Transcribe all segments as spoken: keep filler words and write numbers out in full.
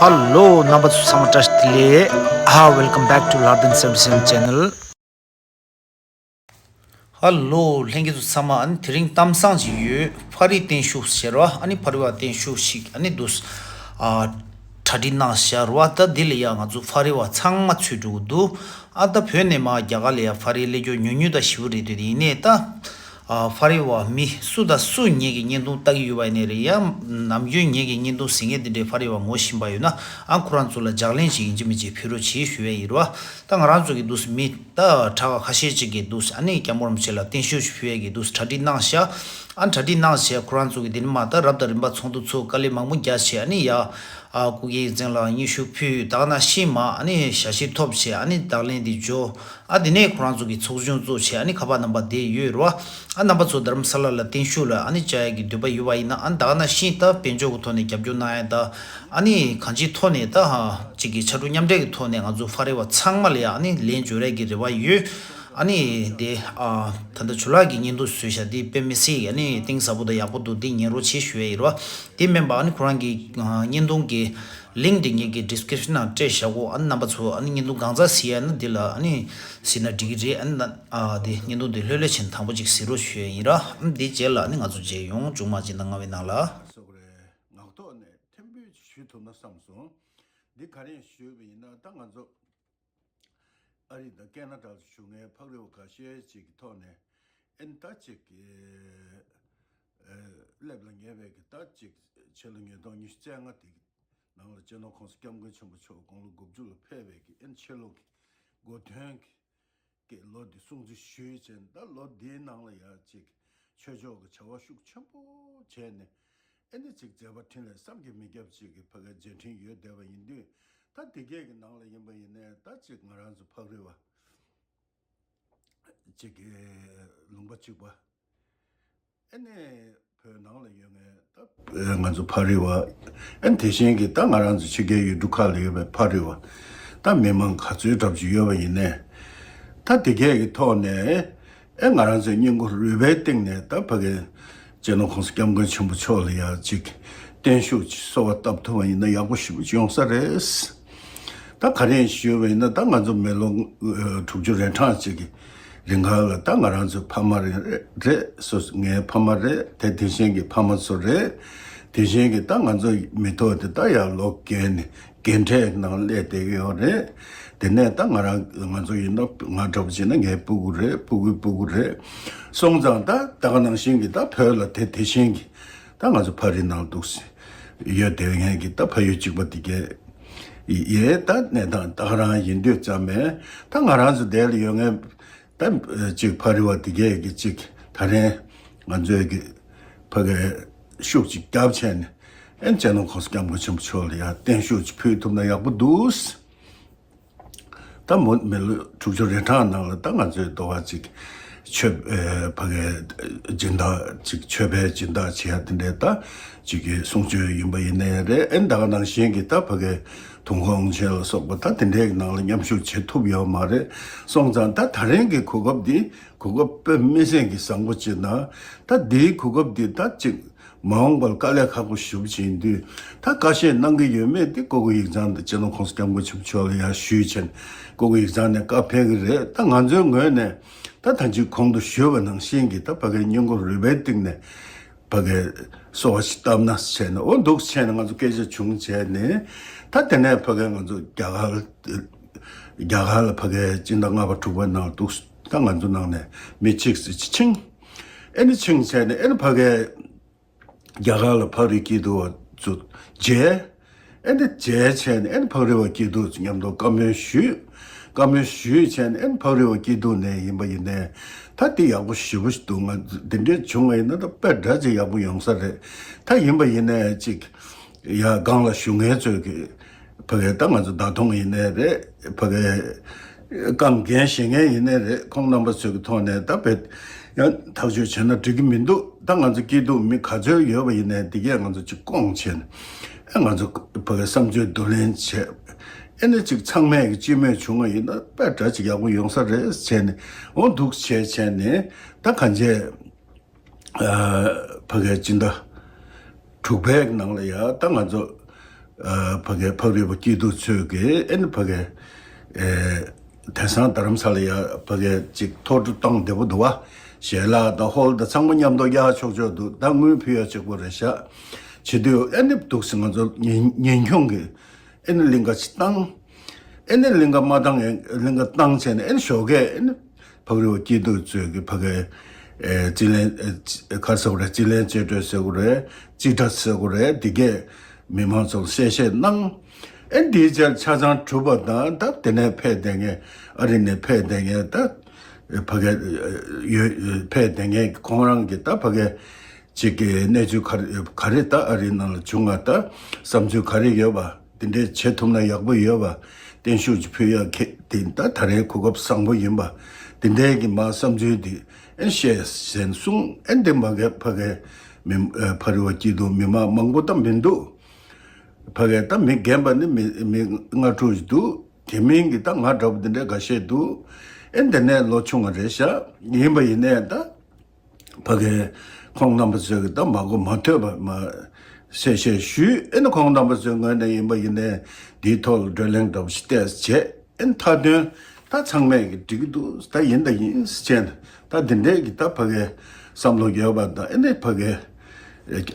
ཧ་ལོ། རྣམ་པ་ཚོ་ཚང་མ་བཀྲ་ཤིས་བདེ་ལེགས། ཨ། Welcome back to Lardin seventy-seven channel. ཧ་ལོ། ལྷན་རྒྱས་ཚོ་ཚང་མ། ཨ་ནི་དེ་རིང་གཏམ་བཟང་ཞིག་ཡོད། ཕག་རི་བརྟན་བཞུགས་ཟེར་བ། ཨ་ནི་ཕག་རི་བ་བརྟན་བཞུགས་ཤིག་ཨ་ནི་འདུག་ཨ། གྲ་སྒྲིག་གནང་ཤག་ར་བ། ད་འདི་ལ་ཡ་ང་ཚོ་ཕག་རི་བ་ཚང་མ་ཚུད་འགྲོ་གི་འདུག་ཨ། ད་བོད་ནས་མར་རྒྱ་གར་ལ་ཡ་ཕག་རི་སླེབས་རྒྱུ་ཉུང་ཉུང་དང་ཞེ་པོ་རེད། དེ་ཡིན་ནའི་ད། ཨ། ཕག་རི་བ་མི་སུ་དང་སུ་ངེད་ཀྱི་བརྙན་ཐུང་ལྟ་གི་ཡོད་པ་ཡིན་ནའི་རེད། ཡ་ནམ་རྒྱུན་ངེད་ཀྱི་བརྙན་ཐུང་གཟིགས་མཁན་དེ་འདྲའི་ཕག་རི་བ་ངོ་ཤེས་པ་ཡོད་ན། ཨ། ཁོ་རང་ཚོ་ལ་ལྗགས་ལན་ཞིག་ཡིན་གཅིག་མིན་གཅིག་ཕུལ་རོགས་གྱིས་ཞུ་ཡས་ཡིན་ར་བ། ད་ང་རང་ཚོ་གི་འདུག་སེ་མི་ད་གྲྭ་པ་ཁ་ཤས་ཅིག་གིས་འདུག་སེ་ཨ་ནི་སྐྱབས་མགོན་རིན་པོ་ཆེ་ལ་བརྟན་བཞུགས་ཞིག་ཕུལ་ཡས་ཀྱི་འདུག་སེ་གྲ་སྒྲིག་གནང་ཤག་ཨ། གྲ་སྒྲིག་གནང་བྱས་ཁོ་རང་ཚོ་གི་དེ་ནས་མར་ད་རབ་དང་རིམ་པ་ཚོགས་འདུ་ཚོགས། དཀའ་ལས་མང་པོ་རྒྱག་བྱས། ཨ་ནི་ཡ། ཨ། སྐུ་སྒེར་འཛིན་ལ་སྙན་ཞུ་ཕུལ། ད་ག་ནང་བཞིན་མར་ཨ་ནི་ཞལ་བཞེས་ཐོབ་བྱས། ཨ་ནི་ལག་ལེན་དེ་འབྱོར། ཨ། དེ་ནས་ཁོ་རང་ཚོ་གི་ཚོགས་ཆུང་བཙུགས་བྱས། ཨ་ནི་ཁ་པར་ནམ་བར་དེ་ཡོད་ར་བ། ཨ། རྣམ་པ་ཚོ་རྡ་རམ་ས་ལ་ལ་བརྟན་བཞུགས་ལ་ཨ་ནི་བཅར་ཡས་ཀྱི་འདོད་པ་ཡོད་པ་ཡིན་ན། ཨ། ད་ག་ནང་བཞིན་ད་དཔལ་འབྱོར་གྱི་ཐོག་ནས་རྒྱབ་སྐྱོར་གནང་ཡས་དང་། ཨ་ནི་གང་ཅིའི་ཐོག་ནས་ད་ཧ་ཅིག་གི་ཕྱར་གྲུ་མཉམ་འབྲེལ་གྱི་ཐོག་ནས་ང་ཚོ་ཕག་རི་བ་ཚང་མ་ལ་ཡ་ཨ་ནི་ལན་འབྱོར་ཡས་ཀྱི་རེ་བ་ཡོད། ཨ་ནི་དེ། ཨ། ད་ལྟ་ཇོ་ལགས་ཀྱིས་བརྙན་ཐུང་བཟོས་ཤག་འདི་དཔེ་མི་སྲིད། ཨ་ནི་གཏིང་ཟབ་པོ་དང་ཡག་པོ་འདུག་འདི་ཉན་རོགས་བྱེད་ཞུ་ཡས་ཡིན་ར་བ། དེ་མིན་པ་ཨ་ནི་ཁོ་རང་གི་བརྙན་ཐུང་གི་ལིང་འདི་ངེད་ཀྱི་ཌི་སི་ཀི་རིབ་ཤན་ནང་སྤྲད་བཞག་གོ་ཨ་ནི་རྣམ་པ་ཚོ་ཨ་ནི་བརྙན་ཐུང་གང་ཚང་གཟིགས་ཡས་ན་འདི་ལ་ཨ་ནི་གཟིགས་ན་འགྲིག་གི་རེད། ཨ་ནི་ཨ། དེ་བརྙན་ཐུང་འདི་ལྷོད་ལྷོད་བྱས་ནས་དང་པོ་ཅིག་གཟིགས་རོགས་ཞུ་ཡས་ཡིན་ར། ཨ་ནི་འདི་རྗེས་ལ་ཨ་ནི་ང་ཚོ་མཇལ་ཡོང་། མཇུག་མ་སྤྱི་ཟླ་ལྔ་པའི་ནང་ལ། སོགས་རེད། ངག་ཐོག་ནས་ཐེར་འབུལ་ཞུ་ཐུབ་ན་བསམ་སོང་། འདི་ག་རེ་ཞུས་པ་ཡིན་ན། ད་ང་ཚོ་ཨ་རི་དང་ཁེ་ན་ཌ་ལ་བཞུགས་མཁན་ཕག་རི་བ་ཁ་ཤས་ཅིག་གི་ཐོག་ནས། ཨེ་ནི་ད་ཅིག་གི་ཨ། སླེབས་ལ་ཉེ་བའི་གི་ད་ཅིག་ཕྱི་ལོ་ཉིས་སྟོང་ཉི་ཤུ་རྩ་ལྔ་དེ་གི་ནང་ལ་སྤྱི་ནོར་༸གོང་ས་༸སྐྱབས་མགོན་ཆེན་པོ་མཆོག་དགུང་ལོ་དགུ་བཅུ་ལ་ཕེབས་པའི་གི་ཨེ་ནི་ཕྱི་ལོ་གི་འགོ་སྟོན་གི་ལོ་འདི་སྲུང་བརྩི་ཞུས་བྱས། ད་ལོ་འདིའི་ནང་ལ་ཡ་ཅིག་ཆོས་ཕྱོགས་ཀྱི་བྱ་བ་ཤུགས་ཆེན་པོ་བྱས་ནས། ཨེ་ནི་ཅིག་མཛད་པ་འཕྲིན་ལས་བསམ་གྱིས་མི་ཁྱབ་ཅིག་གི་ཕ་གའི་མཛད་འཕྲིན་ཡོད་བསྡད་པ་ཡིན་དུས། ད་དེ་གས་ཀྱི་ནང་ལ་ཡིན་པ་ཡིན་ནའི་ད་ཅིག་ང་རང་ཚོ་ཕག་རི་བ་ཅིག་གི་ལུང་པ་གཅིག་པ། ཨེ་ནི་བོད་ནང་ལ་ཡོད་མཁན་ད་ང་ཚོ་ཕག་རི་བ། ཨེ་ནི་དེ་བཞིན་གྱི་ད་ང་རང་ཚོ་ཕྱི་རྒྱལ་ཡུལ་གྲུ་ཁག་ལ་ཡོད་པའི་ཕག་རི་བ། ད་མི་མང་ག་ཚོད་འདྲ་པོ་ཅིག་ཡོད་པ་ཡིན་ནའི། ད་དེ་གས་ཀྱི་ཐོག་ནས་ཨེ་ང་རང་ཚོའི་སྙིང་ཁོང་རུས་པའི་གཏིང་ནས་ད་ཕ་གི་སྤྱི་ནོར་༸གོང་ས་༸སྐྱབས་མགོན་ཆེན་པོ་མཆོག་ལ་ཡ་ཅིག་བརྟན་བཞུགས་ཅིག་གསོལ་བ་བཏབ་ཐུབ་པ་ཡིན་ན་ཡག་པོ་ཞེ་པོ་ཅིག་ཡོང་ས་རེད། ད་ག་རེ་ཞུས་པ་ཡིན་ན། ད་ང་ཚོ་མི་ལོ་ཨ་དྲུག་ཅུ་རེ་གྲངས་ཅིག་གི་རིང་ག་ལ་ད་ང་རང་ཚོའི་ཕ་མ་རེད། རེད། སོ་སོ་ངའི་ཕ་མ་རེད། དེ་དེ་བཞིན་གྱི་ཕ་མ་ཚོ་རེད། དེ་བཞིན་གྱི་ད་ང་ཚོ་མི་ཐོག་དེ་ད་ཡར་ལོ་རྒས་ནས་རྒན་གྲས་ནང་སླེབས་བསྡད་ཀྱི་ཡོད་རེད། དེ་ནས་ད་ང་རང་ང་ཚོ་ཡིན་ན་ང་འདྲ་པོ་བྱས་ན་ངའི་སྤུ་གུ་རེད། སྤུ་གུའི་སྤུ་གུ་རེད། སོང་ཙང་ད་ད་ག་ནང་བཞིན་གྱི་ད་བོད་ལ་དེ་དེ་བཞིན་གྱི་ད་ང་ཚོ་ཕ་རི་ནང་འདུག་སེ་ཡོད་བསྡད་མཁན་གྱི་ད་ཕ་ཡུལ་གཅིག་པ་དེ་གས་ཡས་ད་གནས་སྟངས་ད་ག་རང་ཡིན་དུས་ཙམ་མས། ད་ང་རང་ཚོ་དེ་ལ་ཡོད་མཁན་ད་ཅིག་ཕ་རི་བ་དེ་གས་ཀྱི་ཅིག་ད་རེས་ང་ཚོའི་གི་ཕ་གིའི་ཤུགས་ཅིག་རྒྱབ་བྱས་ནས། ཨེ་ནི་སྤྱི་ནོར་༸གོང་ས་༸སྐྱབས་མགོན་ཆེན་པོ་མཆོག་ལ་ཡ་བརྟན་བཞུགས་ཅིག་ཕུལ་ཐུབ་ན་ཡག་པོ་འདུག་ད་མོ་མི་ལོ་དྲུག་ཅུ་རེ་གྲངས་ནང་ལ་ད་ང་ཚོའི་ཟླ་བ་གཅིག་མཆོད་ཨེ་ཕ་གིའི་སྦྱིན་བདག་ཅིག་མཆོད་པའི་སྦྱིན་བདག་བྱེད་ཡ་དེ་འདྲའི་ད་ཅིག་གི་གསུང་ཆོས་ཡིན་པ་ཡིན་ནའི་རེད། ཨེ་ནི་ད་ག་ནང་བཞིན་གྱི་ད་ཕ་གིའི་དུས་འཁོར་དབང་ཆེན་ལ་སོགས་པ་ད་དེ་འདྲའི་ནང་ལ་མཉམ་ཞུགས་བྱེད་ཐུབ་ཡོད་མ་རེད། སོང་ཙང་ད་ད་རིང་གི་གོ་སྐབས་འདི་གོ་སྐབས་དཔེ་མི་སྲིད་ཀྱི་བཟང་པོ་ཅིག་དང་། ད་འདིའི་གོ་སྐབས་འདི་ད་ཅིག་མ་འོངས་པར་དཀའ་ལས་ཁག་པོ་ཞེ་པོ་ཅིག་ཡིན་དུས། ད་བཀའ་བཤད་གནང་གི་ཡོད་མེད་འདི་སྐུ་སྒེར་ཡིག་ཚང་དང་སྤྱི་ནོར་༸གོང་ས་༸སྐྱབས་མགོན་ཆེན་པོ་མཆོག་ལ་ཡར་ཞུས་བྱས་ནས་སྐུ་སྒེར་ཡིག་ཚང་ནས་བཀའ་ཕེབས་ཀྱི་རེད། ད་ང་ཚོའི་ངོས་ནས་ད་ད་ཅིག་གོང་དུ་ཞུས་པ་ནང་བཞིན་གྱི་ད་ཕ་གིའི་སྙིང་ཁོང་རུས་པའི་གཏིང་ནས་ཕ་གིའི་གསོལ་བ་ཞིག་བཏབ་ན་བྱས་ནས། འོ་འདུག་བྱས་ནས་ང་ཚོ་སྐད་ཆ་བྱུང་བྱས་ནས། ད་དེ་ནས་ཕ་གིའི་ང་ཚོ་རྒྱ་གར་རྒྱ་གར་ལ་ཕ་གིའི་སྤྱི་ཟླ་ལྔ་པ་དྲུག་པའི་ནང་འདུག་ད་ང་ཚོ་ནང་ནས་མི་གཅིག་ཙམ་ཕྱིན། ཨེ་ནི་ཕྱིན་བྱས་ནས་ཨེ་ནི་ཕ་གིའི་རྒྱ་གར་ལ་ཕག་རི་སྐྱིད་སྡུག་པ་ཚོ་མཇལ། ཨེ་ནི་མཇལ་བྱས་ནས་ཨེ་ནི་ཕག་རི་བ་སྐྱིད་སྡུག་ཚོ་མཉམ་དུ་བཀའ་མོལ་ཞུས། བཀའ་མོལ་ཞུས་བྱས་ནས་ཨེ་ནི་ཕག་རི་བ་སྐྱིད་སྡུག་ནས་ཡིན་པ་ཡིན་ནའི་ད་དེ་ཡག་པོ་ཞེ་པོ་ཞིག་འདུག་ང་འདི་འདྲའི་བྱུང་བ་ཡིན་ན་ད་དཔེ་འདྲ་ཅིག་ཡག་པོ་ཡོང་ས་རེད། ད་ཡིན་པ་ཡིན་ནའི་ཅིག་ཡ་སྒང་ལ་བཞུགས་མཁན་ཚོས་ཀྱི་ཕ་གིའི་ད་ང་ཚོ་བརྡ་གཏོང་ཡིན་ནའི་རེད། ཕ་གིའི་རྐང་འགན་བཞེས་མཁན་ཡིན་ནའི་རེད། ཁོང་རྣམ་པ་ཚོའི་གི་ཐོག་ནས་ད་བེད་ཡང་ཐག་གཅོད་བྱས་ན་འགྲིག་གི་མི་འདུག་ད་ང་ཚོ་སྐྱིད་སྡུག་མི་ག་ཚོད་ཡོད་པ་ཡིན་ནའི་འདི་གས་ང་ཚོ་ཅིག་སྐོང་བྱས་ནས། ཨེ་ང་ཚོ་ཕ་གིའི་བསམ་ཚུལ་བསྡུ་ལེན་བྱས། ཨེ་ནི་ཅིག་ཚང་མས་ཀྱི་སྤྱི་མོས་བྱུང་བ་ཡིན་ན་དཔེ་འདྲ་ཅིག་ཡག་པོ་ཡོང་ས་རེད་བྱས་ནས། འོ་འདུག་བྱས་བྱས་ནས་ད་གང་བྱས། ཨ། ཕ་གིའི་སྤྱི་ཟླ་དྲུག་པའི་ནང་ལ་ཡ་ད་ང་ཚོ་ ཕ་གའི་ཕག་རི་བ་སྐྱིད་སྡུག་ཚོས་ཀྱི་ཨེ་ནི་ཕ་གའི་དེང་སང་རྡ་རམ་ས་ལ་ཡ་ཕ་གའི་ཅིག་ཐོག་འགྲོ་སྟངས་བདེ་པོ་འདུག་བ། ཞལ་ལག་དང་ཧོལ་དང་ཚང་མ་མཉམ་དུ་གཡར་ཆོག་ཆོག་འདུག་ད་དངུལ་ཕུལ་ཡ་གཅིག་པོ་རེད་ཤག་བྱེད་དུས་ཨེ་ནི་འདུག་སེ་ང་ཚོ་ཉེན་ཉེན་སྐྱོང་གི་ཨེ་ནི་གླིང་ག་ཅིག་བཏང་། ཨེ་ནི་གླིང་ག་མ་བཏང་ཡང་གླིང་ག་བཏང་བྱས་ནས་ཨེ་ནི་ཞོགས་ཀས་ཨེ་ནི་ཕག་རི་བ་སྐྱིད་སྡུག་ཚོས་ཀྱི་ཕ་གའི་ཨེ་རྩིས་ལེན་ཨེ་ག་རེ་ཟེར་དགོས་རེད། རྩིས་ལེན་རྩིས་སྤྲོད་ཟེར་དགོས་རེད། རྩིས་ཁྲ་ཟེར་དགོས་རེད། འདི་གས་མི་མང་ཚོར་གསལ་བཤད་གནང་། ཨེ་འདིའི་རྗེས་ཆ་ཚང་གྲུབ་པ་དང་ད་དེ་ནས་ཕེབས་བསྡད་མཁན་ཨ་རི་ནས་ཕེབས་བསྡད་མཁན་ད་ཕ་གའི་ཡོད་ཕེབས་བསྡད་མཁན་ཁོང་རང་གི་ད་ཕ་གའི་ཅིག་གི་གནས་ཚུལ་ག་རེ་ག་རེ་ད་ཨ་རིའི་ནང་ལ་བྱུང་བ་ད་བསམ་ཚུལ་ག་རེ་ཡོད་པ་དེ་འདྲས་བྱེད་ཐུབ་ན་ཡག་པོ་ཡོད་པ་བརྟན་བཞུགས་ཅིག་ཕུལ་ཡག་གི་དེ་ད་ད་རེས་གོ་སྐབས་བཟང་པོ་ཡིན་པ་དེ་འདྲས་ཀྱི་མ་བསམ་ཚུལ་དེ་ཨེ་བཤད་ཟེར་གསུངས། ཨེ་འདི་མ་གི་ཕ་གའི་མི་ཕ་རི་བ་སྐྱིད་སྡུག་མི་མང་མང་པོ་ད་མི་འདུག་ཕ་གའི་ད་མི་རྒན་པ་ནི་མི་མི་ལྔ་དྲུག་ཅིག་འདུག་དེ་མིན་གྱི་ད་ང་འདྲ་པོ་འདི་འདྲས་འགའ་ཤས་འདུག་ཨེ་འདི་ནས་ལོ་ཆུང་བ་རེད་ཤག་ཡིན་པ་ཡིན་ནའི་ད། ཕ་གིའི་ཁོང་རྣམ་པ་ཚོས་ཀྱི་ད་མ་གོ་མ་ཐོས་པ་མ་གསལ་བཤད་ཞུས། ཨེ་ནི་ཁོང་རྣམ་པ་ཚོའི་ངོས་ནས་ཡིན་པ་ཡིན་ནའི་འདིའི་ཐོག་ལ་བགྲོ་གླེང་འདྲ་པོ་ཞིག་བལྟས་བྱས། ཨེ་ནི་མཐའ་དོན་ད་ཚང་མས་ཀྱི་འགྲིག་གི་འདུག་ད་ཡིན་ད་ཡིན་ཟེར་བྱས་ནས་ད་འདི་འདྲའི་གི་ད་ཕ་གིའི་བསམ་བློ་ཡོད་པ་དང་ཨེ་ནི་ཕ་གིའི་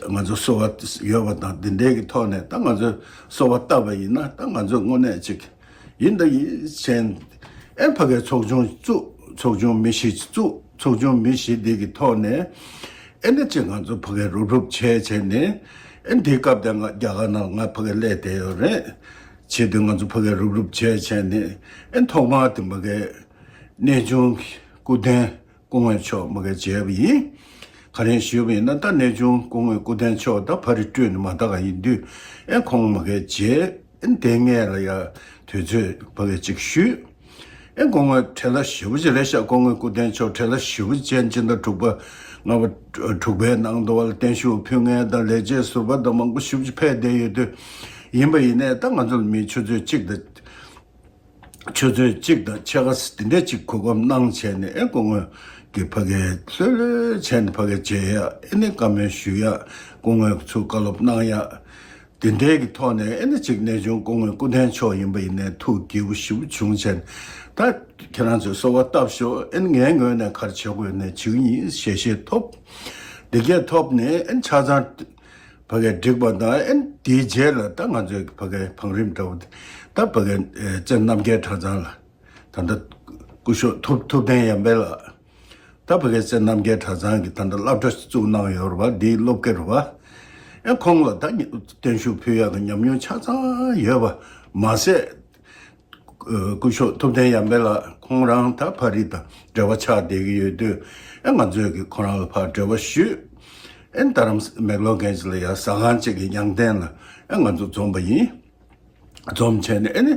ང་ཚོ་གསོལ་བ་ཡོད་པ་དང་འདི་འདྲའི་གི་ཐོག་ནས་ད་ང་ཚོས་གསོལ་བ་བཏབ་པ་ཡིན་ན་ད་ང་ཚོས་དངོས་གནས་ཅིག་ཡིན་ད་ཡིན་ཟེར། ཨེ་ཕ་གིའི་ཚོགས་ཆུང་བཙུགས། ཚོགས་ཆུང་མི་བཞི་བཙུགས། ཚོགས་ཆུང་མི་བཞི་འདི་གི་ཐོག་ནས་ཨེ་འདི་ཅིག་ང་ཚོ་ཕ་གིའི་རུབ་རུབ་བྱས་བྱས་ནས་ཨེ་འདི་སྐབས་དེ་ང་རྒྱ་གར་ནང་ང་ཕ་གིར་སླེབས་བསྡད་ཡོད་རེད། བྱེད་དུས་ང་ཚོ་ཕ་གིའི་རུབ་རུབ་བྱས་བྱས་ནས་ཨེ་ཐོག་མར་དེ་ཕ་གིའི་གནས་ཆུང་སྐུ་རྟེན་སྐུ་ངོ་མཆོག་མ་གིར་མཇལ་བ་ཡིན། ག་རེ་ཞུས་པ་ཡིན་ན་ད་གནས་ཆུང་སྐུ་ངོ་སྐུ་རྟེན་མཆོག་ད་ཕ་རི་སྤྲོད་ནས་མ་ད་ག་ཡིན་དུས་ཨེ་ཁོང་མ་གིར་མཇལ། ཨེ་དེ་སྔས་ལ་ཡ་དུས་ཚོད་ཕ་གིར་ཅིག་ཞུས། ཨེ་སྐུ་ངོ་བྲེལ་བ་ཞེ་པོ་ཅིག་རེད་ཤག་སྐུ་ངོ་སྐུ་རྟེན་མཆོག་བྲེལ་བ་ཞེ་པོ་ཅན་སྤྱི་ཟླ་དྲུག་པ་ལྔ་པ་དྲུག་པའི་ནང་དུ་བ་ལ་བརྟན་བཞུགས་ཕུལ་མཁན་དང་ལས་བྱེད་ཟུར་པ་དང་མང་པོ་ཞེ་པོ་ཅིག་ཕེབས་བསྡད་ཡོད་དུས་ཡིན་པ་ཡིན་ནའི་ད་ང་ཚོ་ལ་མི་ཆུ་ཚོད་གཅིག་དང་། ཆུ་ཚོད་གཅིག་དང་ཕྱེད་ཀ་འདི་འདྲས་ཅིག་གོ་སྐབས་གནང་བྱས་ནས་ཨེ་སྐུ་ངོ་གི་ཕ་གིར་ལྷོད་ལྷོད་བྱས་ནས་ཕ་གིར་མཇལ་ཡ་ཨེ་ནི་བཀའ་མོལ་ཞུ་ཡ་སྐུ་ངོ་ཚུར་བཀའ་སློབ་གནང་ཡ་དེ་འདྲས་ཀྱི་ཐོག་ནས་ཨེ་ནི་ཅིག་གནས་ཆུང་སྐུ་ངོ་སྐུ་རྟེན་མཆོག་ཡིན་པ་ཡིན་ནའི་ཐུགས་དགྱེས་པོ་ཞེ་པོ་བྱུང་བྱས་ནས་ད་ཁྱེད་རང་ཚོས་གསོལ་བ་བཏབ་ཤོག་ཨེ་ནི་ངའི་ངོས་ནས་ག་རེ་བྱེད་དགོས་ནས་བྱེད་ཀྱི་ཡིན་ཞལ་བཞེས་ཐོབ། འདི་གས་ཐོབ་ནས་ཨེ་ནི་ཆ་ཚང་ཕ་གིར་འགྲིག་པ་དང་ཨེ་ནི་དེའི་རྗེས་ལ་ད་ང་ཚོའི་ཕ་གིའི་བང་རིམ་འདྲ་བོ་དེ་ད་ཕ་གིའི་ཨེ་བཙན་རྣམ་རྒྱལ་གྲྭ་ཚང་ལ་ད་ལྟ་སྐུ་ཞབས་ཐུབ་ཐུབ་བསྟན་ཡར་འཕེལ་ལགས་ད་ཕ་གིའི་བཙན་རྣམ་རྒྱལ་གྲྭ་ཚང་གི་ད་ལྟ་སློབ་གྲྭ་བཙུགས་གནང་ཡོད་རེད་པ། འདིའི་སློབ་དགེ་རེད་པ། ཨེ་ཁོང་ལ་ད་བརྟན་བཞུགས་ཕུལ་ཡག་གི་ཉམས་མྱོང་ཆ་ཚང་ཡོད་པ་མ་ཟད། སྐུ་ཞབས་ཐུབ་བསྟན་ཡར་འཕེལ་ལགས་ཁོང་རང་ད་ཕ་རི་དང་འབྲེལ་བ་ཆགས་བསྡད་ཀྱི་ཡོད་དུས་ཨེ་ང་ཚོས་ཀྱི་ཁོ་རང་ལ་ཕར་འབྲེལ་བ་ཞུས། ཨེ་རྡ་རམ་མེག་ལོར་གྷན་ཇི་ལ་ཡ་ཟ་ཁང་གཅིག་གི་ཡང་སྟེང་ལ་ཨེ་ང་ཚོ་འཛོམས་པ་ཡིན། འཛོམས་བྱས་ནས་ཨེ་ནི་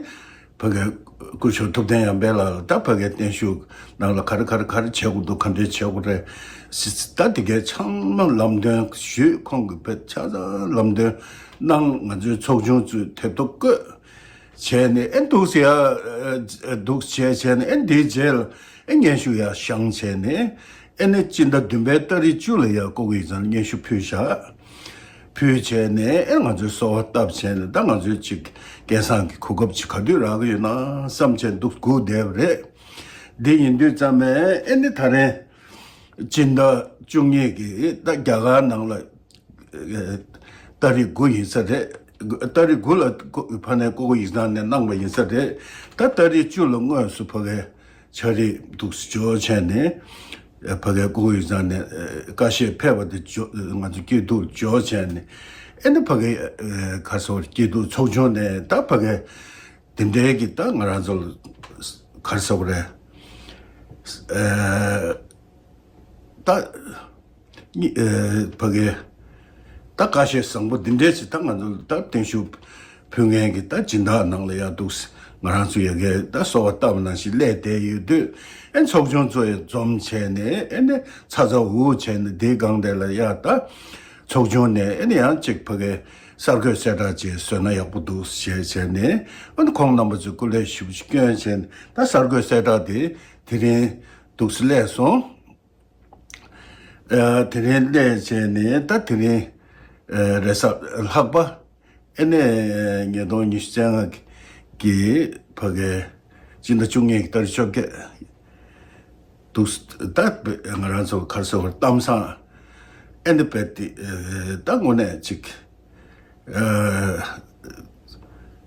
ཕ་གིའི་སྐུ་ཞབས་ཐུབ་བསྟན་ཡར་འཕེལ་ལགས་ལ་ད་ཕ་གིའི་བརྟན་བཞུགས་ནང་ལ་ག་རེ་ག་རེ་ག་རེ་བྱེད་དགོས་འདུག་ག་འདྲས་བྱེད་དགོས་རེད། ད་དེ་གའི་ཚང་མ་ལམ་སྟོན་ཞུས། ཁོང་གིས་ཕར་ཆ་ཚང་ལམ་སྟོན་གནང་། ང་ཚོའི་ཚོགས་ཆུང་ཚོས་དེབ་ཐོ་བཀོད། བྱས་ནས་ཨེ་འདུག་སེ་ཡ་འདུག་བྱས་བྱས་ནས་ཨེ་འདིའི་རྗེས་ལ་ཨེ་སྙན་ཞུ་ཡ་བཞེངས་བྱས་ནས་ཨེ་ནི་སྤྱི་ཟླ་བདུན་པའི་ཏ་རིག་བཅུ་ལ་ཡ་ཀོ་ཝི་ཡིག་ཚང་ལ་སྙན་ཞུ་ཕུལ་བཞག་ཕུལ་བྱས་ནས་ཨེ་ང་ཚོས་གསོལ་བ་བཏབ་བྱས་ནས་ད་ང་ཚོས་ཅིག་སྐལ་བཟང་གི་གོ་སྐབས་ཅིག་ག་དུས་རག་གི་ཡོད་ན་བསམ་བྱས་འདུག་སྒུག་བསྡད་པ་རེད། འདི་ཡིན་དུས་ཙམ་པས་ཨེ་ནི་ད་རེས་སྤྱི་ཟླ་བཅུ་གཉིས་ཀྱི་ད་རྒྱ་གར་ནང་ལ། ཏ་རིག་དགུ་ཡིན་ས་རེད། ཏ་རིག་དགུ་ལ་ཕ་ནས་ཀོ་ཝི་ཡིག་ཚང་ནས་གནང་བ་ཡིན་ས་རེད། ད་ཏ་རིག་བཅུ་ལ་དངོས་སུ་ཕ་གིར་ཕྱག་རིས་འདུག་སེ་འབྱོར་བྱས་ནས་ཕ་གིར་ཀོ་ཝི་ཡིག་ཚང་ནས་བཀའ་ཤག་ཕེབས་པ་དེ་འབྱོར་ང་ཚོ་སྐྱིད་སྡུག་འབྱོར་བྱས་ནས་ཨེ་ནི་ཕ་གིར་ག་རེ་ཟེར་དགོས་རེད། སྐྱིད་སྡུག་ཚོགས་ཆུང་ནས་ད་ཕ་གིར་དེ་འདྲའི་གི་ད་ང་རང་ཚོ་ལ་ག་རེ་ཟེར་དགོས་རེད། ད། ཨེ་ཕ་གིར་ད་བཀའ་ཤག་བཟང་པོ་འདི་འདྲས་ཞིག་ད་ང་ཚོ་ད་བརྟན་བཞུགས་ཕུལ་མཁན་གྱི་ད་སྦྱིན་བདག་ནང་ལ་ཡ་འདུག་ང་རང་ཚོ་ཡ་གིར་ད་གསོལ་བ་བཏབ་ནང་བཞིན་སླེབས་བསྡད་ཡོད་དུས་ཨེ་ཚོགས་ཆུང་ཚོ་ཡང་འཛོམས་བྱས་ནས་ཨེ་ནས་ཚ་ཚ་འུར་འུར་བྱས་ནས་འདིའི་སྒང་དེ་ལ་ཡ་ད་ཚོགས་ཆུང་ནས་ཨེ་ནས་ཡང་གཅིག་ཕ་གིར་གསར་འགོད་གསལ་བསྒྲགས་ཅིག་བཟོས་ན་ཡག་པོ་འདུག་ཞེས་བྱས་ནས་ཨ་ནི་ཁོང་རྣམ་པ་ཚོས་སྐུ་ལས་ཞེ་པོ་ཅིག་བསྐྱོན་བྱས་ནས་ད་གསར་འགོད་གསལ་བསྒྲགས་དེ་དེ་རིང་འདུག་སེ་སླེབས་སོང་། ཨ་དེ་རིང་སླེབས་བྱས་ནས་ད་དེ་རིང་ཨ་རེས་གཟའ་ལྷག་པ་ ཨེ་ནས་ཉིས་སྟོང་ཉི་ཤུ་རྩ་ལྔ་གི་ཕ་གའི་སྤྱི་ཟླ་བཅུ་གཉིས་ཀྱི་ཏ་རིག་བཅོ་བརྒྱད། འདུག་ད་ང་རང་ཚོ་ག་རེ་ཟེར་བ་གཏམ་བཟང་ཨེ་འདི་བེད་དེ་ད་དངོས་གནས་ཅིག་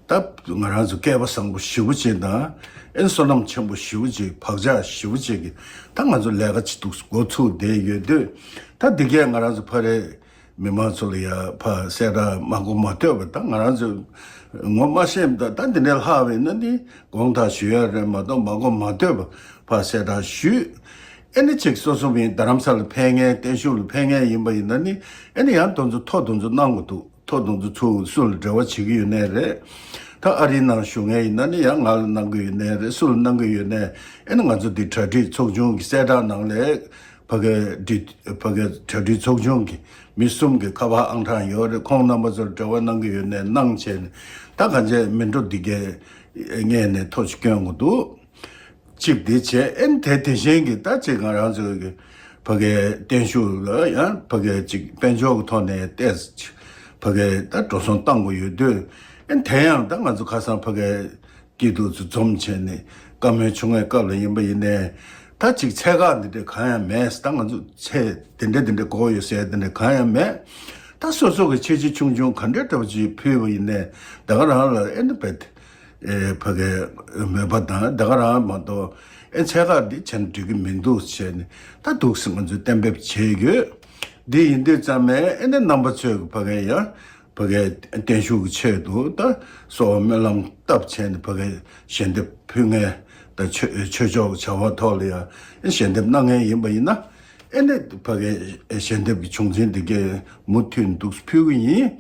ད་ང་རང་ཚོ་སྐལ་པ་བཟང་པོ་ཞེ་པོ་ཅིག་དང་ཨེ་བསོད་ནམས་ཆེན་པོ་ཞེ་པོ་ཅིག་བག་ཆགས་ཞེ་པོ་ཅིག་གི་ད་ང་ཚོ་ལས་ཀ་ཅིག་འདུག་འགོ་ཚུགས་བསྡད་ཡོད་དུས། ད་འདི་གས་ང་རང་ཚོ་ཕ་རེ་མི་མང་ཚོ་ལ་ཡ་ཕ་གསལ་བསྒྲགས་མ་གོ་མ་ཐོས་པ་ད་ང་རང་ཚོ་ངོ་མ་ཤེས་པ་ད་ད་འདི་འདྲའི་ལྷག་པ་ཡིན་ན་ནི་དགོངས་དག་ཞུ་ཡ་རེད་མ་གཏོགས་མ་གོ་མ་ཐོས་པ་ཕ་གསལ་བསྒྲགས་ཞུས། ཨེ་ནི་ཅིག་སོ་སོ་མིན་རྡ་རམ་ས་ལ་ཕེབས་མཁན་བརྟན་བཞུགས་ལ་ཕེབས་མཁན་ཡིན་པ་ཡིན་ན་ནི་ཨེ་ནི་ཡང་དེ་ཚོ་ཐོ་དེ་ཚོ་གནང་དགོས་འདུག་ཐོ་དེ་ཚོ་ཚུར་སུ་ལ་འབྲེལ་བ་བྱེད་ཀྱི་ཡོད་ནའི་རེད། ད་ཨ་རིའི་ནང་བཞུགས་མཁན་ཡིན་ན་ནི་ཡང་ང་ལ་གནང་གི་ཡོད་ནའི་རེད་སུ་ལ་གནང་གི་ཡོད་ནའི་ཨེ་ནི་ང་ཚོ་འདི་གྲ་སྒྲིག་ཚོགས་ཆུང་གི་གསལ་བསྒྲགས་ནང་ལས་ཕ་གའི་འདི་ཕ་གའི་གྲ་སྒྲིག་ཚོགས་ཆུང་གི་མི་གསུམ་གྱི་ཁ་པར་ཨང་གྲངས་ཡོད་རེད། ཁོང་རྣམ་པ་ཚོར་འབྲེལ་བ་གནང་གི་ཡོད་ནའི་གནང་བྱས་ནས་ད་གང་བྱས་མི་འགྲོ་འདི་གའི་ངས་ནས་ཐོ་ཅིག་སྐྱོན་དགོས་འདུག་ཅིག་དེ་བྱས་ཨེ་ནི་དེ་དེ་བཞིན་གྱི་ད་ཅིག་ང་རང་ཚོའི་གི་ཕ་གའི་བརྟན་བཞུགས་ལ་ཡང་ཕ་གའི་ཅིག་དཔལ་འབྱོར་གྱི་ཐོག་ནས་ཏེས་ཕ་གའི་ད་འགྲོ་སོང་བཏང་དགོས་ཡོད་དུས་ཨེ་ནི་དེ་ཡང་ད་ང་ཚོ་ཁ་སང་ཕ་གའི་སྐྱིད་སྡུག་ཚོ་འཛོམས་བྱས་ནས་བཀའ་མོལ་བྱུང་བའི་སྐབས་ལ་ཡིན་པ་ཡིན་ནའི་ད་ཅིག་ཚད་བཀག་འདི་འདྲ་གང་ཡང་མེད། ད་ང་ཚོ་ཚད་དེ་འདྲ་དེ་འདྲ་དགོས་ཡོད་ཟེར་དེ་འདྲ་གང་ཡང་མེད། ད་སོ་སོ་གི་ཆེ་ཆེ་ཆུང་ཆུང་ག་འདྲ་འདྲ་པོ་ཅིག་ཕུལ་བ་ཡིན་ནའི་ད་ག་རང་ལ་ཨེ་ནི་བེད། ཨེ་ཕ་གའི་མོས་པ་དང་ད་ག་རང་མ་གཏོགས་ཨེ་ཚད་བཀག་འདི་བྱས་ན་འགྲིག་གི་མི་འདུག་བྱས་ནས་ད་འདུག་སེ་ང་ཚོས་གཏན་འབེབས་བྱས་ཡོད། འདི་ཡིན་དུས་ཙམ་ནས་ཨེ་ནི་རྣམ་པ་ཚོས་ཕ་གའི་ཡང་ཕ་གའི་བརྟན་བཞུགས་ཀྱི་ཆེད་དུ་ད་གསོལ་བ་སྨོན་ལམ་བཏབ་བྱས་ནས་ཕ་གའི་ཞལ་འདེབས་ཕུལ་མཁན་ད་ཆོས་ཆོས་ཕྱོགས་ཀྱི་བྱ་བ་ཐོག་ལ་ཡང་ཨེ་ཞལ་འདེབས་གནང་མཁན་ཡིན་པ་ཡིན་ན། ཨེ་ནས་ཕ་གའི་ཞལ་འདེབས་ཀྱི་བྱུང་འཛིན་འདི་གའི་མུ་མཐུད་འདུག་ཕུལ་གི་ཡིན།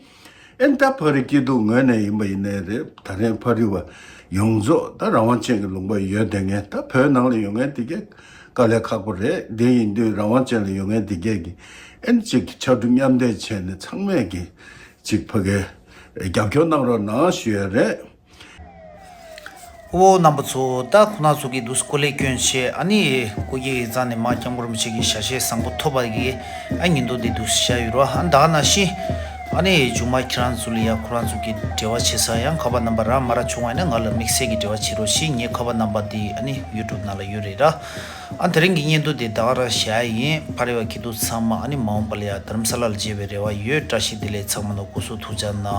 ཨེ་ནས་ད་ཕ་རི་སྐྱིད་སྡུག་ངོས་ནས་ཡིན་པ་ཡིན་ནའི་རེད། ད་རེས་ཕ་རི་བ་ཡོངས་རྫོགས་ད་རང་དབང་ཅན་གྱི་ལུང་པ་ཡོད་བསྡད་མཁན་ད་བོད་ནང་ལ་ཡོད་མཁན་འདི་གའི་དཀའ་ལས་ཁག་པོ་རེད། འདི་ཡིན་དུས་རང་དབང་ཅན་ལ་ཡོད་མཁན་འདི་གས་ཀྱི་ཨེ་ནས་ཅིག་ཕྱར་གྲུ་མཉམ་འདེགས་བྱས་ནས་ཚང་མས་ཀྱི་ཅིག་ཕ་གའི་རྒྱབ་སྐྱོར་གནང་རོགས་གནང་ཞུ་ཡ་རེད། ཨོ་རྣམ་པ་ཚོ་ད་ཁོ་ན་ཚོ་གི་འདུག་སྐུ་ལས་སྐྱོན་ཆེ་ཨ་ནི་སྐུ་སྐྱེ་ཡི་རྩ་ནས་མ་སྐྱབས་མགོན་རིན་པོ་ཆེ་གི་ཞལ་བཞེས་བཟང་པོ་ཐོབ་པ་གི་ཨ་ཉིན་དུ་འདི་འདུག་བཤད་ཡོད་རོ། ཨ་ད་ག་ནང་བཞིན་ཨ་ནི་མཇུག་མ་ཁྱེད་རང་ཚོ་ལ་ཡ་ཁོ་རང་ཚོ་གི་འབྲེལ་བ་བྱེད་ས་ཡང་ཁ་པར་རྣམ་པ་རང་མ་རག་བྱུང་བ་ཡིན་ན་ང་ལ་དམིགས་བསལ་གྱི་འབྲེལ་བ་བྱེད་རོགས་ཞེས། ངའི་ཁ་པར་རྣམ་པ་འདི་ཨ་ནི་ཡུ་ཊུབ་ནང་ལ་ཡོད་རེད་ར། ཨ་དེ་རིང་གི་བརྙན་ཐུང་འདི་ད་ག་རང་བཞག་ཡིན། ཕ་རེ་བ་སྐྱིད་སྡུག་ཚང་མ་ཨ་ནི་མ་འོངས་པ་ལ་ཡ་རྡ་རམ་ས་ལ་ལ་མཇལ་བའི་རེ་བ་ཡོད། བཀྲ་ཤིས་བདེ་ལེགས། ཚང་མ་ལ་སྐུ་གཟུགས་ཐུགས་ཅག་གནང་།